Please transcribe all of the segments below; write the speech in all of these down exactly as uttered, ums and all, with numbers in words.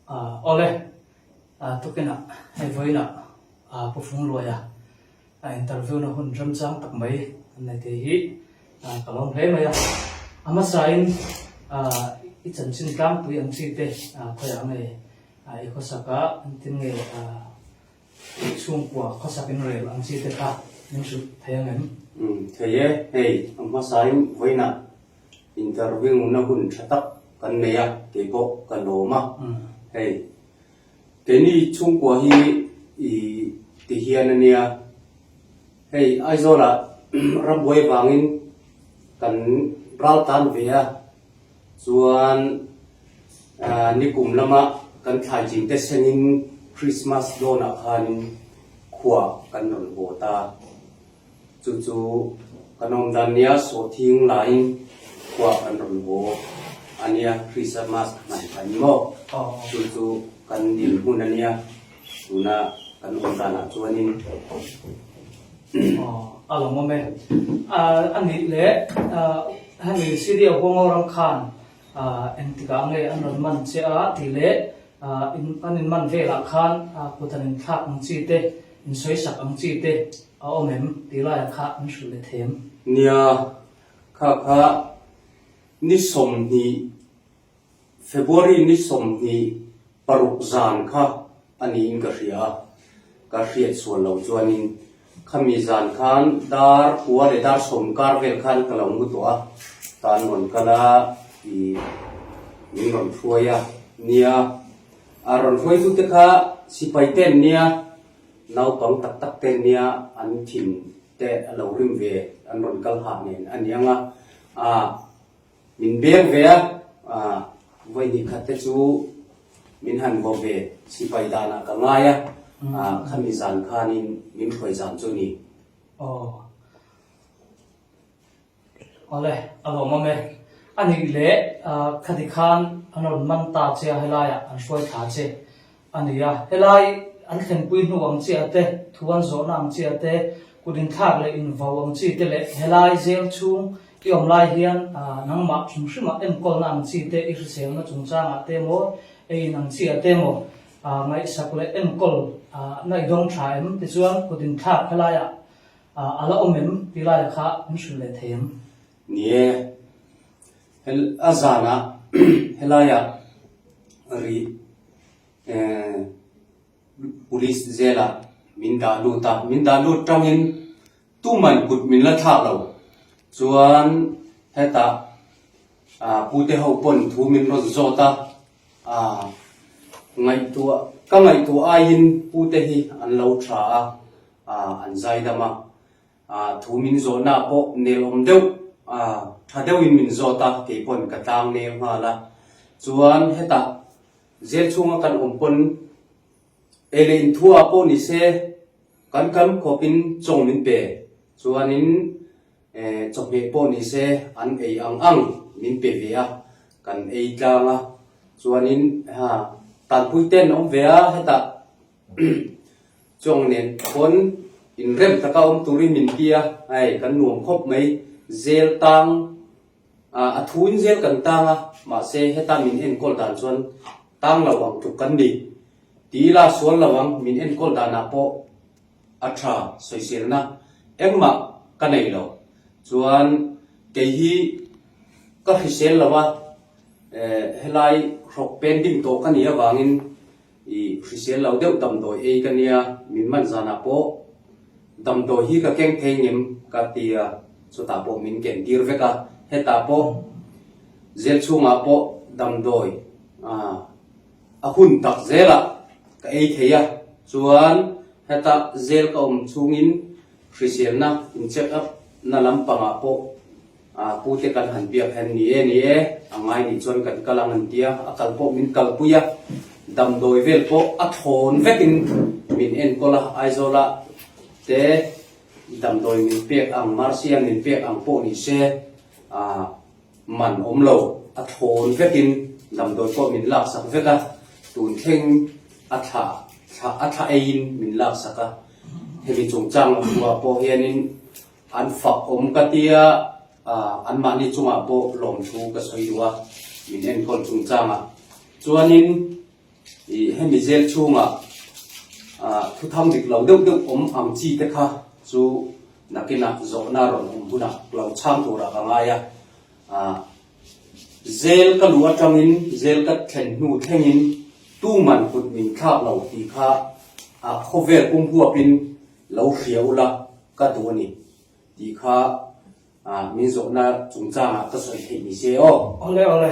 Ah, awle, ah, tukinah hei vawiinah, ah, Pu Fung Luaia, ah, interview-na hun remchang tak mai an nei thei hi, ah, ka lawm hle mai a. A hmasain, ah, i chanchin tlangpui ang chi te, ah, khawiah nge, ah, i khawsak a, an tin nge, ah, i chhungkua khawsak in rel ang chi te kha min hril thei ang em? Mm, thei e, hei, a hmasain vawiinah interview-na hun ṭha tak kan nei a, kei pawh ka lawm a. Mm. Hei, keini chhungkua hi i ti hian a nia. Hei, Aizawlah ram buai vangin kan ral tan ve a. Chuan, ah, nikum lama kan thlai chin te sengin Christmas dawnah khan khua kan rawn haw ta. Chu chu kan awm dan nia, sawhthing lain khua kan rawn haw a nia, Christmas hman kan maw? Aw. Chu chu kan dinhmun a nia, tuna kan awm danah chuanin. Aw, a lawmawm e. Ah, a nih leh, ah, hemi C D a huang ho ram khan, ah, engtikah nge an rawn man che a tih leh, ah, in, an inman velah khan, ah, kut an inthlak ang chi te, insawisak ang chi te a awm em tih laia kha an hrilh leh thei em? Nia, kha kha ni sawmhnih, February ni sawmhnih paruk zan kha a niin ka hria a, ka hriat sual lo chuanin khami zan khan dar kua leh dar sawm kar vel khan ka lo mu tawh a, tan rawn kal a, i, min rawn hruai a nia. A rawn hruaitute kha sipai ten nia, naupang tak tak ten nia, an thim te a lo rim ve, an rawn kal hah nen a ni ang a. A, min beng ve a, a, vawi hnih khat te chu min han bawk ve, sipai danah ka ngai a, a, khami zan khanin min hruai zan chu ni. Aw. Awle, a lawmawm e. A nih leh, a, khati khan an rawn man ta che a, helaiah an hruai thla che a ni a. Helai an thlenpui hnu ang chi a te, thu an zawhna ang chi a te, kut inthlak leh invau ang chi te leh helai jail chhung i awm lai hian, a, nangmah hrim hrimah enkawlna ang chi te i hriselna chungchangah te maw, ei in ang chi a te maw, a, ngaihsak leh enkawl, a, na i dawng ṭha em? Tichuan kut inthlak helaiah, a, a la awm em tih laia kha min hrilh leh thei em? Ni e, hel-, a zanah helaiah ri, eh, police jail-ah min dah lut a, min dah lut ṭangin tuman kut min la thlak lo. Chuan hetah, a, pute ho pawn thu min rawn zawt a, a, ngaihtuah, ka ngaihtuah aiin pute hi an lo ṭha a, a, an zaidam a, a, thu min zawhna pawh nelawm deuh, a, ṭha deuhin min zawt a, kei pawn ka tlang nel nghal a. Chuan hetah jail chhunga kan awm pawn, ei leh in thuah pawh ni se, kan kam khawpin chawng min pe. Chuanin, eh, chawhmeh pawh ni se, an ei ang ang min pe ve a, kan ei tlang a. Chuanin, ha, tanpui ten awm ve a, hetah chawng nen pawn inrem taka awm turin min ti a, hei, kan nuam khawp mai. Jail tang, a, a thuin jail kan tang a, mahse, heta min enkawl dan chuan tang lo ang tuk kan ni. Ti ila sual lo ang, min enkawl danah pawh a ṭha sawiselna engmah ka nei lo. Chuan kei hi ka hrisel lo a, eh, helai hrawk pen ding tawh ka nih avangin, i, hrisel lo deuh damdawi ei ka nia, min man zanah pawh damdawi hi ka keng thei ngem ka ti a, chutah pawh min ken tir vek a, hetah pawh jail chhungah pawh damdawi, a, a hun tak zelah ka ei thei a, chuan heta jail ka awm chhungin hriselna in check up na lampangah pawh, a, pute kan han biak hen ni e, ni e, a ngai nih chuan kan kal ang an ti a, a kal pawh min kalpui a, damdawi vel pawh a thlawn vekin min enkawl a, Aizawla te damdawi min pek ang, Marsian min pek ang pawh ni se, a, man awm lo, a thlawn vekin damdawi pawh min laksak vek a, tun thleng a thla, thla, a thla eiin min laksak a. Hemi chungchang hnuah pawh hianin an fak awm ka tia, a, anmahni chungah pawh lawmthu ka sawi duh a, min enkawl chungchangah. Chuanin, I hemi zel chungah, ah, thuthang dik lo deuh deuh om ang chi te kha chu nakinah zawhna rawn awm hunah lo chhang turah ka ngai a. Ah, zel ka luh aṭangin, zel ka thlen hnu thlengin tuman kut min thlak lo tih kha, ah, khawvel pumhuapin lo hria ula ka duh a ni tih kha, ah, min zawhna chungchangah ka sawi theih ni se aw. Awle, awle.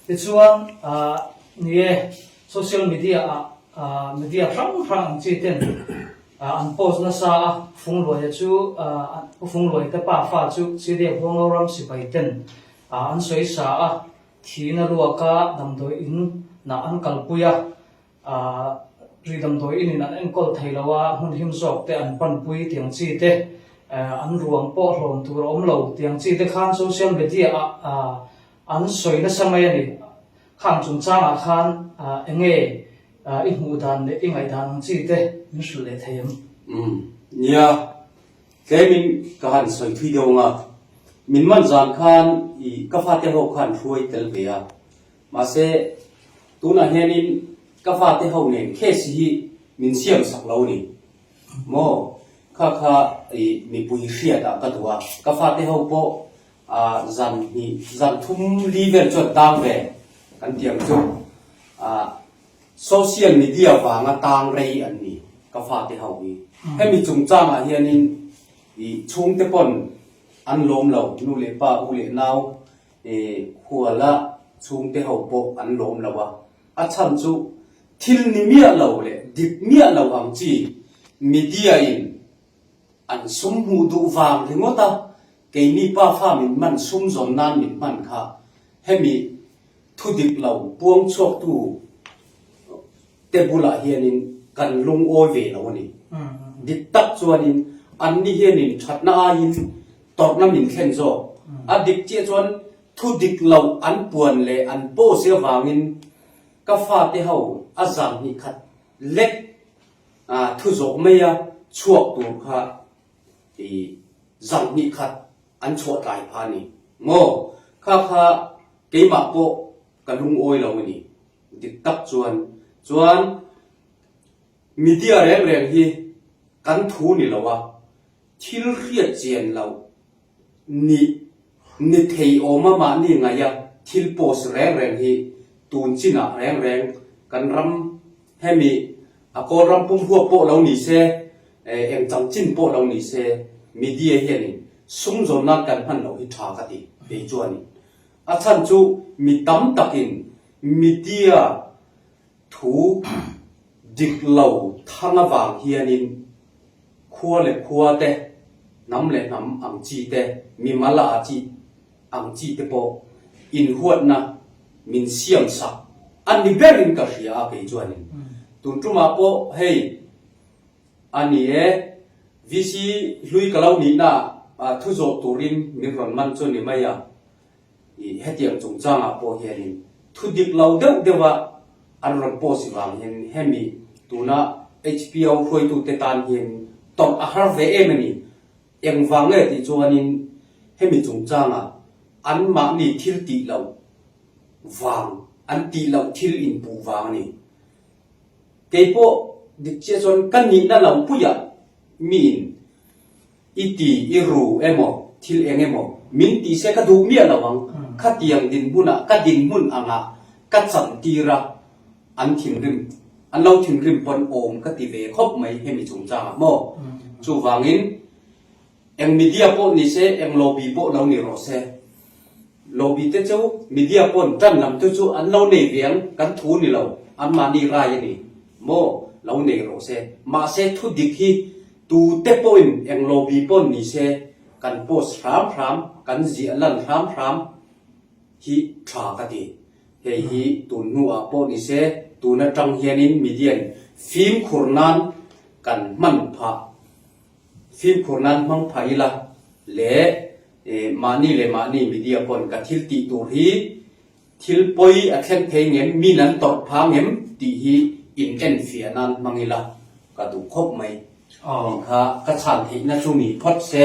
Tichuan, ah, ni e, social media ah, ah, media hrang hrang ang chi ten, ah, an post nasa a, Fungluaia chu, ah, Fungluai te pa fa chu C D F Huangau ram sipai ten, ah, an sawisa a, thina luaka damdawi in nah an kalpui a, ah, ri damdawi inin an enkawl thei lo a, hmun him zawk te an panpui tiang chi te, ah, an ruang pawh hlawm tur a awm lo tiang chi te khan social media ah, ah, an sawi nasa mai a ni. Khang chungchangah khan, ah, eng nge, ah, i hmuh dan leh i ngaihdan ang chi te min hrilh leh thei em? Um, nia, tlemin ka han sawi thui deuh ang a, min man zan khan i ka fate ho khan hruai tel ve a. Mahse, tunah hianin ka fate ho nen case hi min siam sak lo ni. Maw, kha kha i mipui hriatah ka duh a, ka fate ho pawh, a, zan hnih, zan thum li vel chuan tang ve kan tiang chu, a, social media vanga tang rei an ni ka fate ho hi. Mm. Hemi chungchangah hianin i chhungte pawn an lawm lo, nu leh pa, u leh nau, e, khuala chhungte ho pawh an lawm lo a. A chhan chu thil ni miah lo leh dik miah lo ang chi media in an sum hmuh duh vang ringawt a, keini pa fa min hman, sum zawn nan min hman kha hemi thudik lo puang chhuaktu te bulah hianin kan lungawi ve lo a ni. Mm, mm, mm. Dik tak chuanin anni hianin ṭhatna aiin tawrhna min thlen zawk. Mm. A dik chiah chuan thudik lo an puan leh an post avangin ka fate ho a zan hnih khat lek, a, thu zawh mai a chhuak tur kha i zan hnih khat an chhuah tlai pha a ni. Maw, kha kha keimah pawh ka lungawi lo a ni. Dik tak chuan, chuan media reng reng hi kan thu ni lo a, thil hriat chian lo ni, ni thei awm a, mahni ngaih a thil post reng reng hi tun chinah reng reng kan ram hemi a Kawlram pumhuap pawh lo ni se, eh, eng chanchin pawh lo ni se, media hianin sum zawn nan kan hman loh hi ṭha ka ti, kei chuanin. A chhan chu mi tam takin media thu dik lo thang avang hianin khua leh khua te, hnam leh hnam ang chi te, mi mala a chi ang chi te pawh inhuatna min siam sak a ni berin ka hria a, kei chuanin. Mm. Tun ṭumah pawh hei, a ni e, V C hlui ka lo nihna, a, thu zawh turin min rawn man chu ni mai a. I hetiang chungchangah pawh hianin thudik lo deuh deuh a an rawn post vang hian hemi tuna H P O hruaitute tan hian tawrh a har ve em a ni. Engvang nge tih chuanin hemi chungchangah anmahni thil tih loh vang, an tih loh thil inpuh vang a ni. Kei pawh dik chiah chuan ka nihna lo puiah miin i ti, i ru emaw, thil eng emaw min tih se ka duh miah lo ang. Hmm. Khatiang dinhmunah, ka dinhmun angah ka chantir a, an thinrim, an lo thinrim pawn awm ka ti ve khawp mai hemi chungchangah maw? Hmm. Chuvangin eng media pawh ni se, eng lobby pawh lo ni rawh se, lobby te chu media pawn ṭan lam te chu an lo nei ve ang, kan thu ni lo, anmahni rai a ni maw, lo nei rawh se. Mahse, thudik hi tute pawhin eng lobby pawn ni se, kan post hram hram, kan ziah lan hram hram hi ṭha ka ti. Hei hi tun hnuah pawh ni se, tun aṭang hianin media'n fimkhur nan kan hman phah, fimkhur nan hmang phah ila leh, eh, mahni leh mahni media pawn ka thil tih tur hi thil pawi a thleng thei ngem, min an tawrh pha ngem tih hi inenfiah nan hmang ila ka duh khawp mai. Aw. Kha ka chhan theihna chu ni phawt se.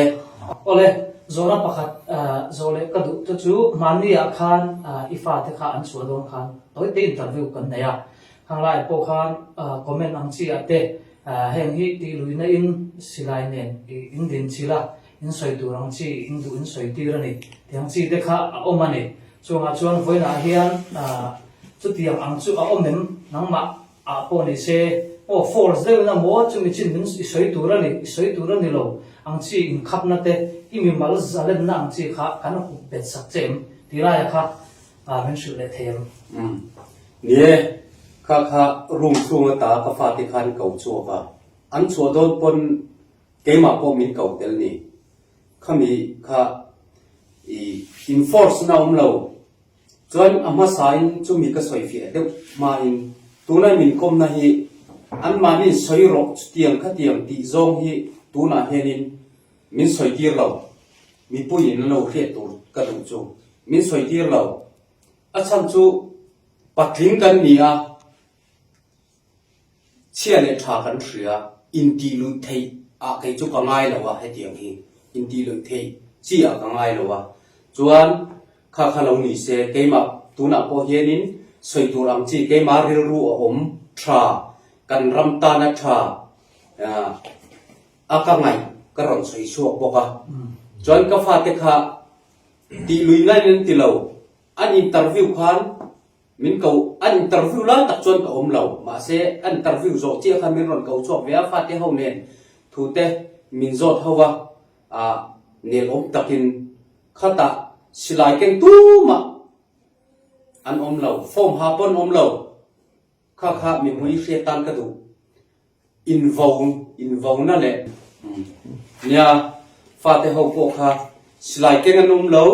Awle, Zawhna pakhat, ah, zawh leh ka duh te chu, hmanni ah khan, ah, i fate kha an chhuah dawn khan tawite interview kan nei a. Khanglai pawh khan, ah, comment ang chi ah te, ah, heng hi tih luina in silai nen i, in din chil a, in sawi tur ang chi, in duh in sawi tir a ni, tih ang chi te kha a awm a ni. Chuangah chuan vawiinah hian, ah, chutiang ang chu a awm em? Nangmah ah pawh ni se, aw, false deuh in a maw, chumi chin min i sawi tur a ni, i sawi tur a ni lo, ang chi inkhapna te, i mimal zalenna ang chi kha kan a kup bet sak che em? Tih laia kha, ah, min hrilh leh thei ang. Mm. Ni e, kha kha room chhung ata ka fate khan ko chhuak a. An chhuah dawn pawn keimah pawh min ko tel ni. Khami kha i enforce na awm lo. Chuan a hmasain chumi ka sawi fiah deuh hmain, tuna min kawmna hi anmahni sawi rawh chutiang khatiang tih zawng hi tunah hianin min sawi tir lo. Mipuiin an lo hriat tur ka duh chu min sawi tir lo. A chhan chu patling kan ni a, chhia leh ṭha kan hria, intihluih theih ah kei chu ka ngai lo a, hetiang hi intihluih theih chi ah ka ngai lo a. Chuan kha kha lo ni se, keimah tunah pawh hianin sawi tur ang chi, keima rilru a awm ṭha, kan ram tana ṭha, ah, a ka ngaih ka rawn sawi chhuak bawk a. Mm. Chuan ka fate kha tihluih ngaiin an ti lo, an interview khan min ko, an interview lai tak chuan ka awm lo. Mahse, an interview zawh chiah khan min rawn ko chhuak ve a, fate ho nen thute min zawt ho a, a, nel awm takin khatah silai keng tumah an awm lo, form ha pawn awm lo. Kha kha mi hmui hriat tan ka duh. Invo, invona leh, um, nia, fate ho pawh kha silai keng an awm lo,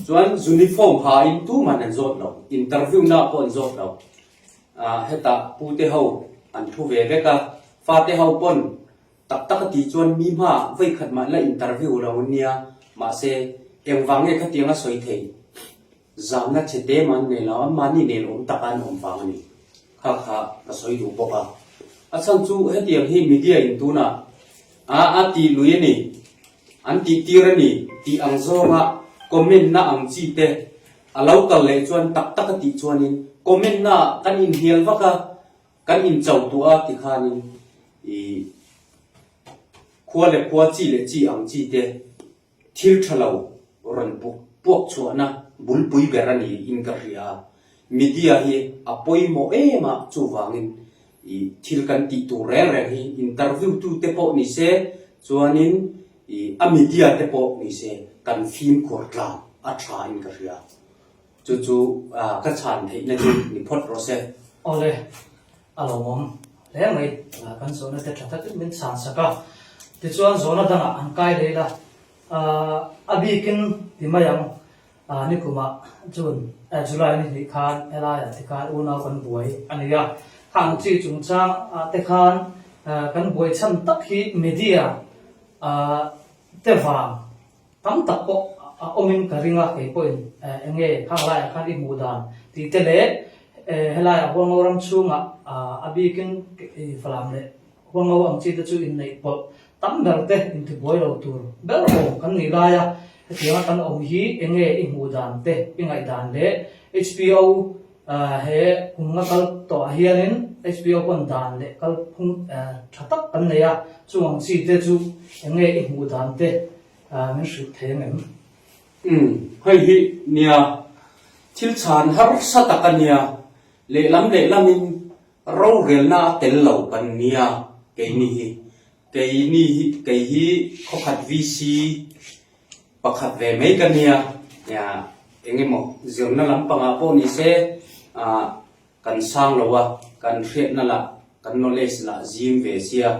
chuan uniform ha in tuman an zawt lo, interview na pawh an zawt lo. Ah, hetah pute ho an thu ve vek a, fate ho pawn tak tak a tih chuan mi hma vei khat mah la interview lo an nia, mahse, engvang nge khatianga sawi thei? Zamna chhete mah an nei lo, anmahni nel awm taka an awm vang a ni. Kha kha ka sawi duh bawk a. A chhan chu hetiang hi media in tunah a, a tih lui a ni, an tih tir a ni tih ang zawnga comment na ang chi te a lo kal leh chuan tak tak a tih chuanin comment na kan inhnial vak a, kan inchauh tuah a ti khanin i khua leh khua, chi leh chi ang chi te thil ṭha lo rawn pu-, puak chhuahna bulpui ber a ni in ka hria a. Media hi a pawimawh em a, chuvangin i thil kan tih tur reng reng hi interview tu te pawh ni se, chuanin i a media te pawh ni se, kan fimkhur tlang a ṭha in ka hria. Chu chu, a, ka chhan theihna chu ni phawt rawh se. Awle, a lawmawm hle mai, a, kan zawhna te ṭha takin min chhan sak a. Tichuan zawhna dangah han kai leh ila, a, a bikin ti mai ang, a, nikumah June, a, July ni hnih khan, helaiah te khan unau kan buai a ni a. Khang chi chungchang, a, te khan, a, kan buai chhan tak hi media, a, te vang tam tak pawh a awmin ka ring a, kei pawhin, eh, eng nge khang laiah khan i hmuh dan tih te leh, eh, helaiah Hualngo ram chhungah, ah, a bikin, eh, Falam leh Hualngo ang chi te chu inneih pawlh tam ber te, intibuai lo tur ber awm kan nih lai a, hetianga kan awm hi eng nge i hmuh dan te, i ngaihdan leh H P O, ah, he kum nga kal tawhah hianin H P O pawn dan leh kalphung, ah, ṭha tak kan nei a, chung ang chi te chu eng nge i hmuh dan te, a, min hrilh thei ang em? Um, hei hi nia, thil chhan harsa tak a nia, lehlam lehlamin rorelna a tel lo kan nia, keini hi. Keini hi, kei hi khawkhat V C pakhat ve mai ka nia, nia, engemaw zirna lampangah pawh ni se, a, kan sang lo a, kan hriatna lah, kan knowledge lah zim ve sia.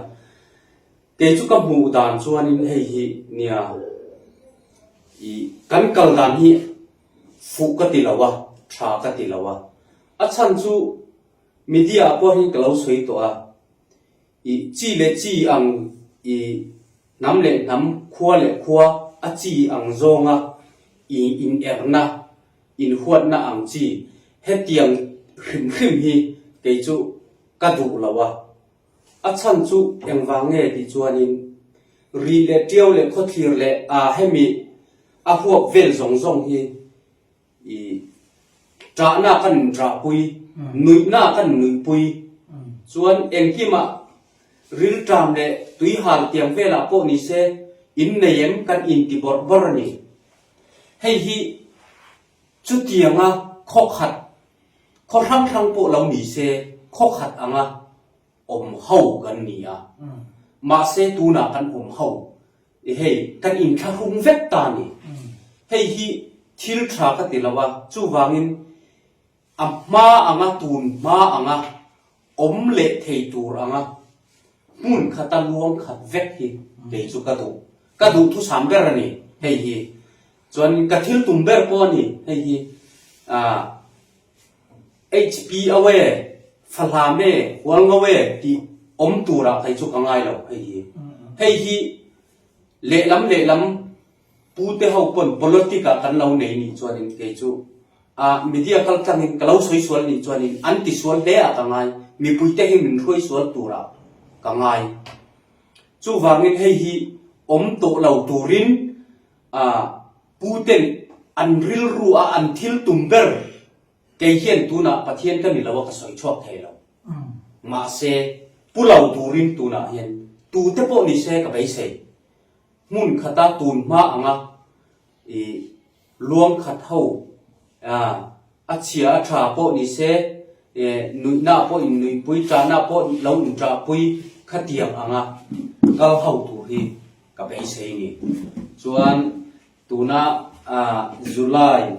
Kei chu ka hmuh dan chuanin hei hi nia, i kan kal dan hi fuh ka ti lo a, ṭha ka ti lo a. A chhan chu media ah pawh hi ka lo sawi tawh a, i chi leh chi ang, i hnam leh hnam, khua leh khua a chi ang zawnga i inerna, inhuatna ang chi hetiang hrim hrim hi kei chu ka duh lo a. A chhan chu engvang nge tih chuanin, rih leh ṭiau leh khawthlir leh, a, hemi a huap vel zong zong hi i ṭahna kan ṭahpui, nuihna kan nuihpui. Chuan engkimah rilṭam leh tuihal tiang velah pawh ni se, in nei em kan inti bawrh bawrh a ni. Hei hi chutianga khaw khat, khaw hrang hrang pawh lo ni se, khaw khat anga awm ho kan ni a. Mahse, tunah kan awm ho. I hei, kan inthlahrung vek ta ni. Hei hi thil ṭha ka ti lo a, chuvangin a hma anga, tun hma anga, awm leh thei tur anga, hmun khata luang khat vek hi kei chu ka duh. Ka duh thusam ber a ni, hei hi. Chuan ka thil tum ber pawh a ni, hei hi. A, H P a we, Fahlame, Hualngo e tih awm turah kei chu ka ngai lo, hei hi. Hei hi, lehlam lehlam pute ho pawn politic-ah kan lo nei nih chuanin kei chu, a, media kaltlangin ka lo sawi sual nih chuanin an ti sual hle a ka ngai, mipuite hi min hruai sual turah ka ngai. Chuvangin hei hi awm tawh lo turin, a, puten an rilru a, an thil tum ber kei hian tunah Pathian ka ni lo a, ka sawi chhuak thei lo. Mahse, pu lo turin tunah hian tute pawh ni se ka beisei. Hmun khata tun hma anga, i, luang khat ho, a, a chhia a ṭha pawh ni se, e, nuihna pawh in nuihpui, ṭahna pawh lo in ṭahpui, khatiang anga kal ho tur hi ka beisei ni. Chuan tuna, a, July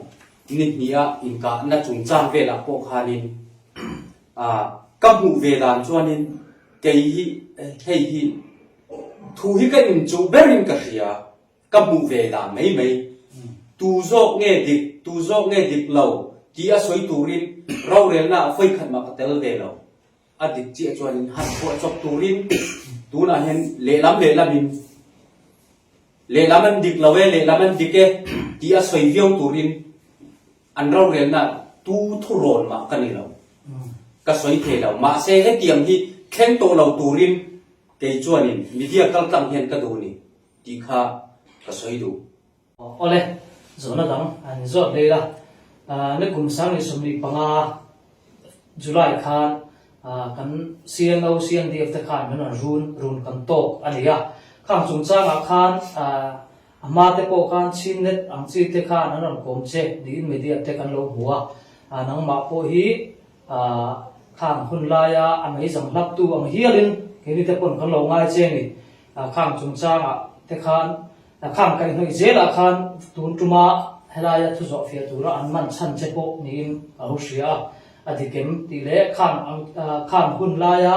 ni hnia inkahna chungchang velah pawh khanin, a, ka hmuh ve dan chuanin kei hi, hei hi, thu hi ka inchuh berin ka hria, ka hmuh ve dan mai mai. Tu zawk nge dik, tu zawk nge dik lo tih a sawi turin rorelna a fawi khat mah ka tel ve lo. A dik chiah chuanin han phuah chawp turin tunah hian lehlam lehlamin, lehlam an dik lo e, lehlam an dik e tih a sawi viau turin an rorelna tu thurawn mah ka ni lo. Ka sawi thei lo. Mahse, hetiang hi thleng tawh lo turin kei chuanin media kaltlang hian ka duh ni tih kha ka sawi duh. Awle, zawhna dang an zawt leh la. A, nikum sang hnih sawmhnih panga July khan, a, kan C N O, C N D F te khan an rawn run, run kan tawk a ni a. Khang chungchangah khan, a, a hma te pawh khan Chinnet ang chi te khan an rawn kawm che niin media te kan lo hmu a. A, nangmah pawh hi, a, khang hun laia a meizang hlaptu ang hialin keini te pawn kan lo ngai che a ni. A, khang chungchangah te khan, a, khang kaihhnawih zelah khan tun ṭuma helaia thu zawhfiah tura an man chhan che pawh niin ka lo hria a. A dik em tih leh khang ang, a, khang hun laia,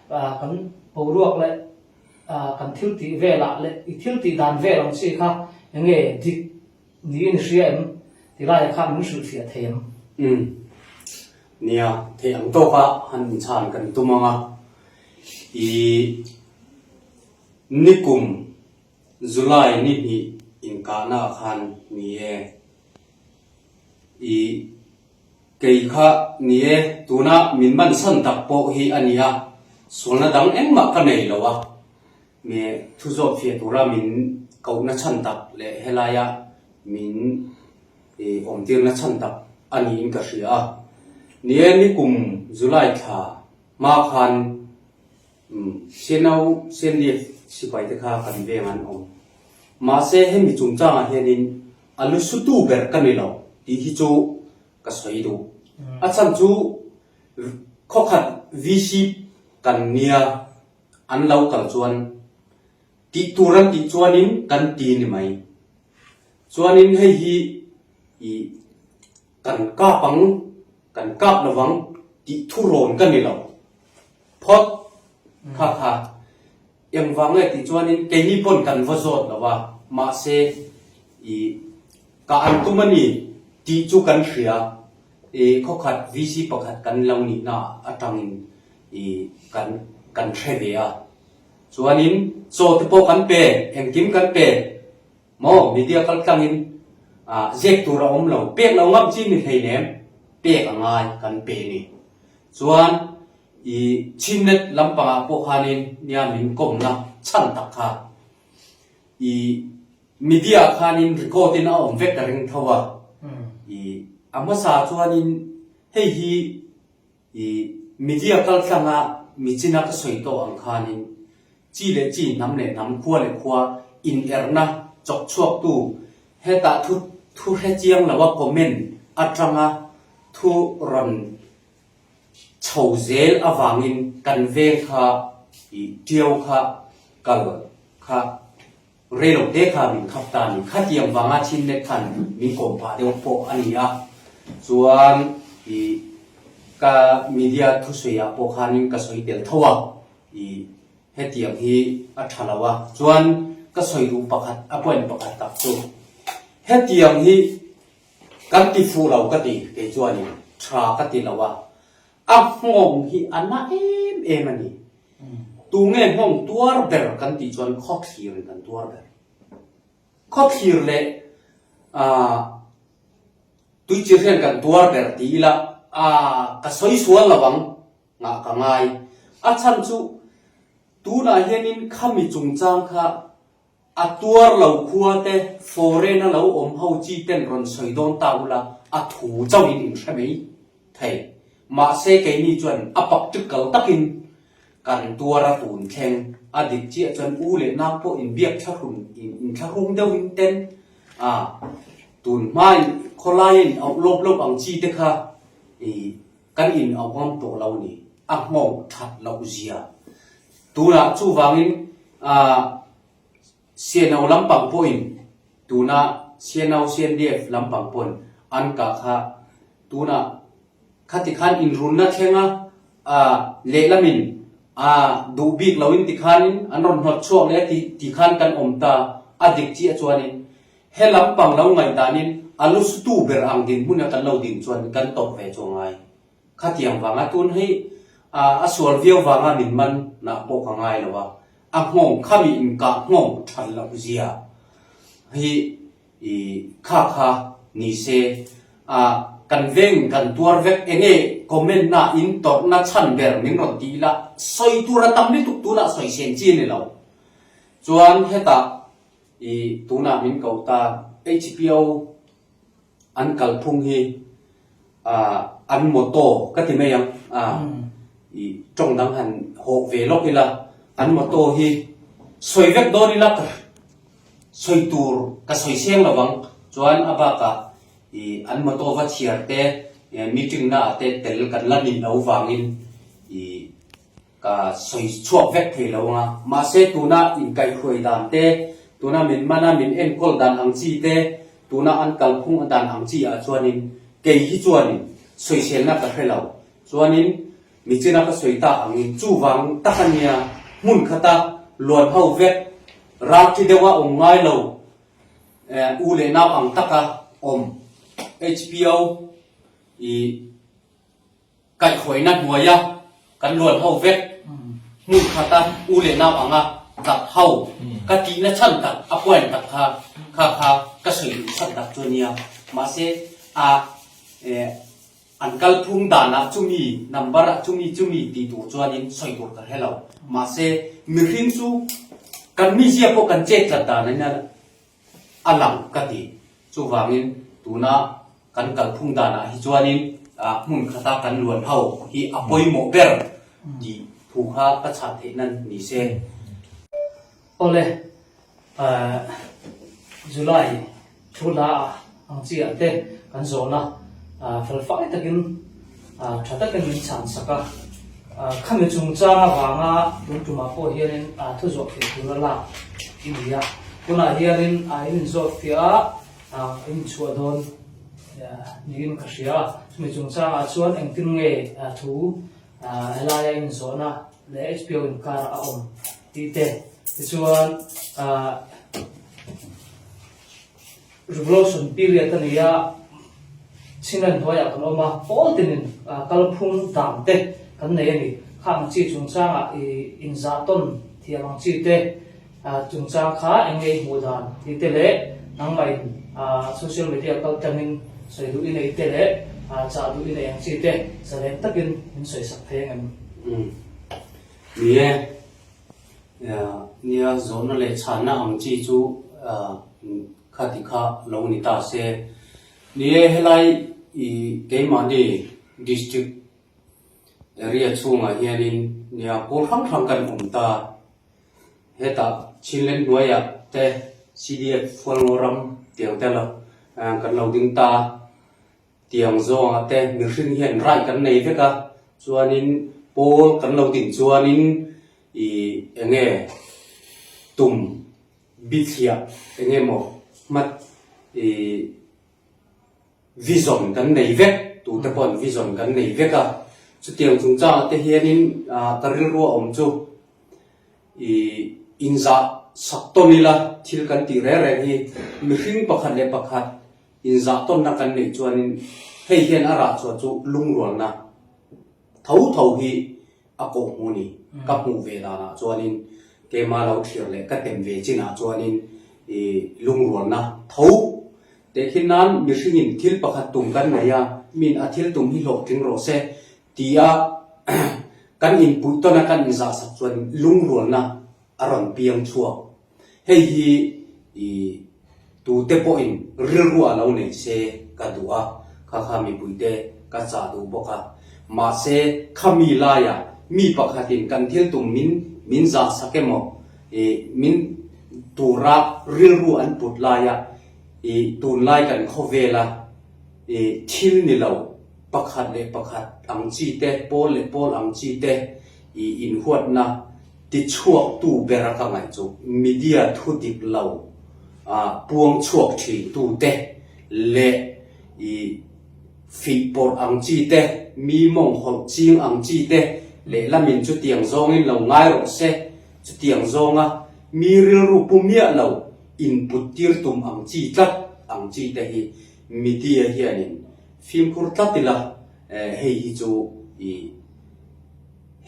a, kan boruak leh, a, kan thil tih velah leh i thil tih dan vel ang chi kha enge dik niin i hria em? Ti laia khan min hrilhfiah thei em? Um. Nia, theih ang tawka han inchhan kan tum ang a. I nikum July ni hnih inkahna khan ni e. I kei kha ni e, tuna min mansan tak pawh hi a ni a. Sualna dang engmah ka nei lo a. Mi thu zawhfiah tura min kohna chhan tak leh helaia min, e, awmtirna chhan tak a niin ka hria a. Ni e, nikum July thla hma khan, um, C N O, C N D F sipai te kha kan veng an awm. Mahse, hemi chungchangah hianin a lusutu ber ka ni lo tih hi chu ka sawi duh. A chhan chu khawkhat V C kan nia, an lo kal chuan tih tur an tih chuanin kan ti ni mai. Chuanin hei hi i kan kap ang, kan kap lo vang tih thurawn ka ni lo. Phawt kha kha. Engvang nge tih chuanin keini pawn kan va zawt lo a, mahse, i, ka an tum a ni tih chu kan hria. I, khawkhat V C pakhat kan lo nihna aṭangin, i, kan, kan hre ve a. Chuanin chaw te pawh kan pe, engkim kan pe. Maw, media kaltlangin, a, zek tur a awm lo, pek lo ngam chi ni hleinem, pek a ngai kan pe ni. Chuan, i, Chinnet lampangah pawh khanin nia min kawmna chhan tak kha, i, media khanin record in a awm vek ka ring tho a. I a hmasa chuanin hei hi i media kaltlanga michina ka sawi tawh ang khanin chi leh chi, hnam leh hnam, khua leh khua inerna chawk chhuaktu, hetah thu, thu hre chiang lo a comment aṭanga thu rawn chho zel avangin kan veng kha i ṭiau kha kal kha rei lo te kha min khap ta ni, khatiang vanga chin net khan min kawm pah deuh pawh a ni a. Chuan i ka media thusawiah pawh khanin ka sawi tel tho a, i hetiang hi a ṭha lo a. Chuan ka sawi duh pakhat, a point pakhat tak chu, hetiang hi kan ti fuh lo ka ti, kei chuanin ṭha ka ti lo a. A nghawng hi a na em em a ni. Tu nge nghawng tuar ber kan tih chuan khawthlir in kan tuar ber. Khawthlir leh, a, tui chi hrian kan tuar ber ti ila, a, ka sawi sual lo ang, ngah ka ngai. A chhan chu, tunah hianin khami chungchang kha a tuar lo khua te, foreign a lo awm ho chi ten rawn sawi dawn ta ula, a thu chauhin in hre mai thei. Mahse, keini chuan a practical takin kan tuar a tun thleng. A dik chiah chuan u leh nau pawh in biak thlahrung, in, in thlahrung deuhin ten, a, tun hmain khawlaia in auh lawp lawp ang chi te kha, i, kan in auh ngam tawh lo ni. A nghawng ṭhat loh zia. Tunah chuvangin, a, C N O lampang pawhin, tuna C N O, C N D F lampang pawhin an kah kha, tuna khati khan inrunna thlenga, a, lehlamin, a, duh bik loin tikhanin an rawn hnawt chhuak leh ti, tikhan kan awm ta, a dik chiah chuanin he lampang lo ngaihdanin a lusutu ber ang dinhmuna kan lo din chuan kan tawk ve chu a ngai. Khatiang vanga tun hi, a, a sual viau vanga min man na pawh ka ngai lo a. A nghawng khami inkah nghawng ṭhat loh zia hi, i, kha kha ni se, a, kan veng kan tuar vek enge comment na in tawrhna chhan ber min rawn ti ila, sawi tur a tam lutuk, tunah sawi sen chi ni lo. Chuan hetah, i, tunah min ko ta, H P O an kalphung hi, a, an motto ka ti mai ang, a, i, ṭawng dang han hawh ve lawk ila, an motto hi sawi vek dawn ila, ka sawi tur ka sawi seng lo vang. Chuan a bakah, i, an motto va chhiar te, e, meeting na te tel kan la nih lo vangin, i, ka sawi chhuak vek thei lo ang a. Mahse, tuna inkaihhruai dan te, tuna min man a, min enkawl dan ang chi te, tuna an kalphung dan ang chi ah chuanin kei hi chuanin sawiselna ka hre lo. Chuanin michina ka sawi ta angin chuvang tak a nia, hmun khata luan ho vek, ral thi deuha awm ngai lo, eh, u leh nau ang taka awm H P O i kaihhruaina hnuaia kan luan ho vek. Hmun khata u leh nau anga dak ho ka tihna chhan tak, a point tak kha, kha, kha ka sawi duh chhan tak chu a nia. Mahse, a, eh, an kalphung danah chumi, number ah chumi, chumi tih tur chuanin sawi tur ka hre lo. Mahse, mihring chu kan mizia pawh kan chet tlat dan a nia, a lang ka ti. Chuvangin tuna kan kalphung danah hi chuanin, a, hmun khata kan luan ho hi a pawimawh ber tih thu kha ka chhah theih nan ni se. Awle, a, July thu hla ang chi ah te kan zawhna, a, felfai takin, a, ṭha takin min chhan sak a. A, khami chungchang avanga tun ṭumah pawh hianin, a, thu zawh fiah tur a lak i ni a. Tunah hianin, a, in inzawt fiah a, a, in chhuah dawn, a, niin ka hria a. Chumi chungchangah chuan engtin nge, a, thu, a, helaia in zawhna leh H P O inkara a awm tih te. Tichuan, a, revolution period a ni a, Chinland hnuaiah kan awm a, pawl tinin, a, kalphung dan te kan nei a ni. Khang chi chungchangah i inzah tawn thiam ang chi te, a, chungchang kha eng nge i hmuh dan tih te leh nangmahin, a, social media kal tlangin sawi duh i nei te leh, a, chah duh i nei ang chi te zalen takin min sawi sak thei ang em? Mm. Ni e. Ya, nia zawhna leh chhanna ang chi chu, a, Kha ti kha lo ni ta se. Ni e, helai i keimah ni district area chhungah hianin nia pawl hrang hrang kan awm ta. Hetah Chinland hnuaiah te C D F Hualngo ram tiang te lo, ah, kan lo ding ta. Tiang zawngah te mihring hian right kan nei vek a, chuanin pawl kan lo din chuanin i eng nge tum bithliah eng nge maw, hmat i vision kan nei vek, tute pawhin vision kan nei vek a. Chutiang chungchangah te hianin, ah, ka rilru a awm chu i inzah sak tawn ila thil kan tih reng reng hi, mihring pakhat leh pakhat inzah tawnna kan neih chuanin hei hian a rah chhuah chu lungrualna tho tho hi a kawhhmuh ni. Ka hmuh ve danah chuanin keima lo thlir leh ka tem ve chinah chuanin i lungrualna tho. Tehkhin nan mihringin thil pakhat tum kan nei a, min a thil tum hi hlawhtling rawh se tia kan inpuih tawn a, kan inzah sak chuan lungrualna a rawn piang chhuak. Hei hi i tute pawhin rilruah lo nei se ka duh a, kha kha mipuite ka chah duh bawk a. Mahse, khami laia mi pakhatin kan thil tum min, min zah sak emaw, i min tura rilru an put laia i tunlai kan khawvela i thil ni lo, pakhat leh pakhat ang chi te, pawl leh pawl ang chi te i inhuatna tichhuaktu bera ka ngaih chu, media thudik lo, a, puang chhuak ṭhin tute leh i fihpawrh ang chi te, mi mawng hawlh ching ang chi te, lehlamin chutiang zawngin lo ngai rawh se, chutiang zawnga mi rilru pu miah lo input tir tum ang chi tlat ang chi te hi media hianin fimkhur tlat ila, eh, hei hi chu i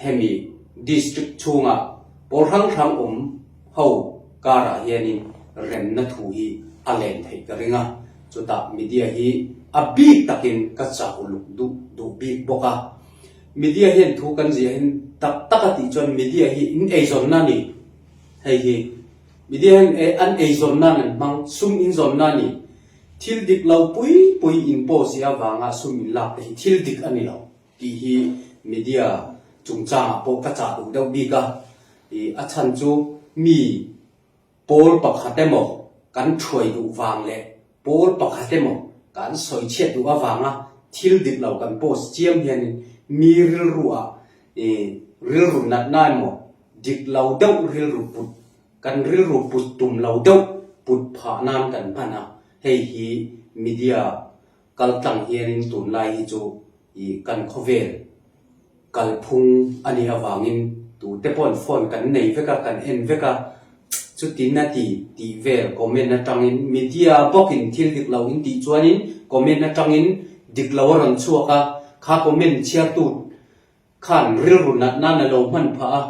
hemi district chhunga pawl hrang hrang awm ho karah hianin remna thu hi a len theih ka ring a. Chutah media hi a bik takin ka chah uluk duh, duh bik bawk a. Media hian thu kan ziah hin tak taka tih chuan media hi in eizawnna ni. Hei hi media hian e, an eizawnna an hmang, sum in zawnna ni. Thil dik lo pui pui in post hi avanga sum in lak te hi thil dik a ni lo tih hi media chungchangah pawh ka chah duh deuh bik a. I, a chhan chu mi pawl pakhat emaw kan thuai duh vang leh pawl pakhat emaw kan sawi chhiat duh avanga thil dik lo kan post chiam hianin mi rilru ah, i, rilru natna emaw dik lo deuh rilru put, kan rilru put tum lo deuh put phah nan kan hman a. Hei hi media kaltlang hianin tunlai hi chu i kan khawvel kalphung a nih avangin tute pawhin phone kan nei vek a, kan en vek a. Chutin a ti tih vel comment aṭangin media bawkin thil dik lo in tih chuanin comment aṭangin dik lo a rawn chhuak a, kha comment chhiartu khan rilru natna a lo hman phah a,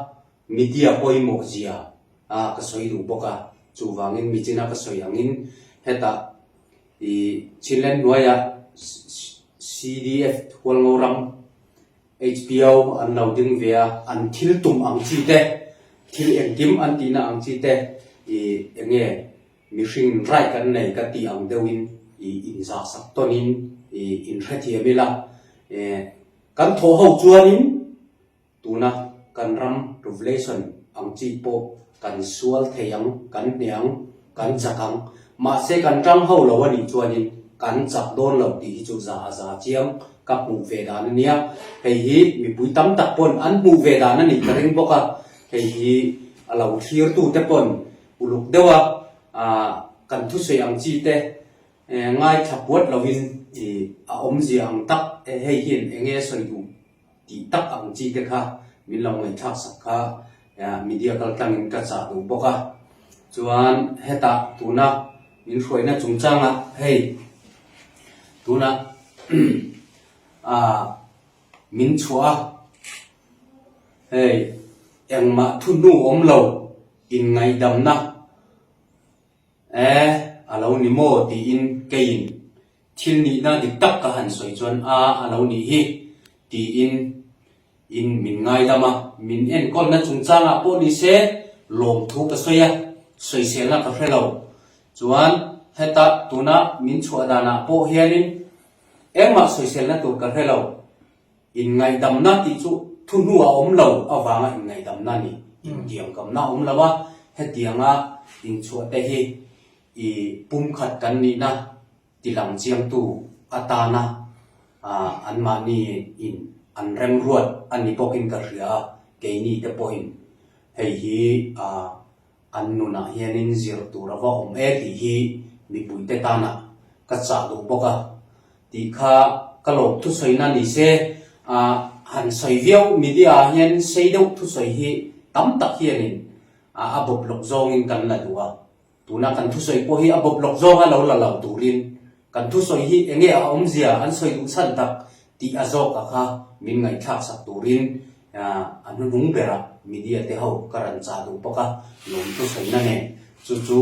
media pawimawh zia a ka sawi duh bawk a. Chuvangin michina ka sawi angin hetah i Chinland hnuaia C D F Hualngo ram H P O an lo ding ve a, an thil tum ang chi te, thil engkim an tihna ang chi te i eng nge mihring right kan nei ka tih ang deuhin i inzah sak tawnin i inhrethiam ila, e, kan thawh ho chuanin tuna kan ram revelation ang chi pawh kan sual thei ang, kan hne ang, kan chak ang. Mahse, kan ṭang ho lo a nih chuanin kan chak dawn lo tih hi chu za a za chiang ka hmuh ve dan a nia. Hei hi mipui tam tak pawn an hmuh ve dan a nih ka ring bawk a. Hei hi a lo thlirtute pawn uluk deuh a, a, kan thusawi ang chi te, e, ngaithla puat lovin, i, a awmzia ang tak, e, hei hian eng nge sawi duh tih tak ang chi te kha min lo ngaihthlak sak kha, e, media kaltlangin ka chah duh bawk a. Chuan hetah tuna min hruaina chungchangah hei tuna, a, min chhuah a, hei engmah thuhnu awm lo, inngaidamna, e, a lo ni maw tiin keiin thil nihna dik tak ka han sawi chuan, a, a lo nih hi tiin in min ngaidam a, min enkawlna chungchangah pawh ni se lawmthu ka sawi a, sawiselna ka hre lo. Chuan heta tuna min chhuah danah pawh hianin engmah sawiselna tur ka hre lo. Inngaidamna tih chu thuhnu a awm lo avanga inngaidamna ni, intiangkamna a awm lo a, hetianga inchhuahte hi i pumkhat kan nihna tilang chiangtu atana, a, anmahni in an remruat a ni bawkin ka hria a, keini te pawhin hei hi, a, an nunah hianin zir tur a va awm e tih hi mipuite tana ka chah duh bawk a, tih kha ka lawm thusawina ni se, a, han sawi viau media hian sei deuh thusawi hi tam tak hianin, a, a bawp lawk zawngin kan la duh a. Tuna kan thusawi pawh hi a bawp lawk zawnga lo la lo turin, kan thusawi hi enge a awmzia an sawi duhsan tak tih a zawka kha min ngaihthlak sak turin, a, a hnuhnung berah media te ho ka ran chah duh bawk a, lawm thusawina nen chu chu,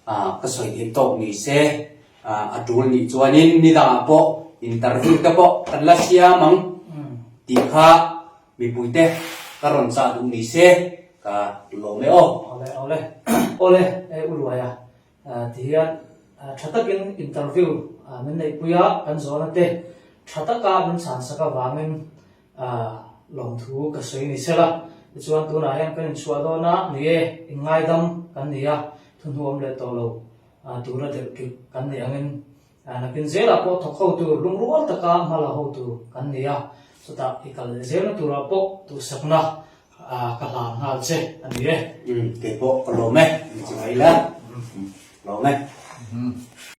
a, ka sawi theih tawk ni se, a, a tul nih chuanin nidangah pawh interview te pawh kan la siam ang tih kha mipuite ka rawn chah duh ni se, ka lawm e aw. Awle, awle. Awle, e, u Luaia, a, ti hian, a, ṭha takin interview, a, min neihpui a, kan zawhna te ṭha taka min chhan sak avangin, a, lawmthu ka sawi ni sela. Tichuan tunah hian kan inchhuah dawn a ni e, inngaidam kan ni a, thuhnu awm leh tawh lo, a, tura delh kip kan nih angin, a, nakin zelah pawh thawk ho tur, lungrual taka hma la ho tur kan ni a, chutah i kal leh zelna turah pawh duhsakna, a, ka hlan nghal che a ni e. Mm, kei pawh ka lawm e, mi chi mai la. Mm, lawm e. Mm.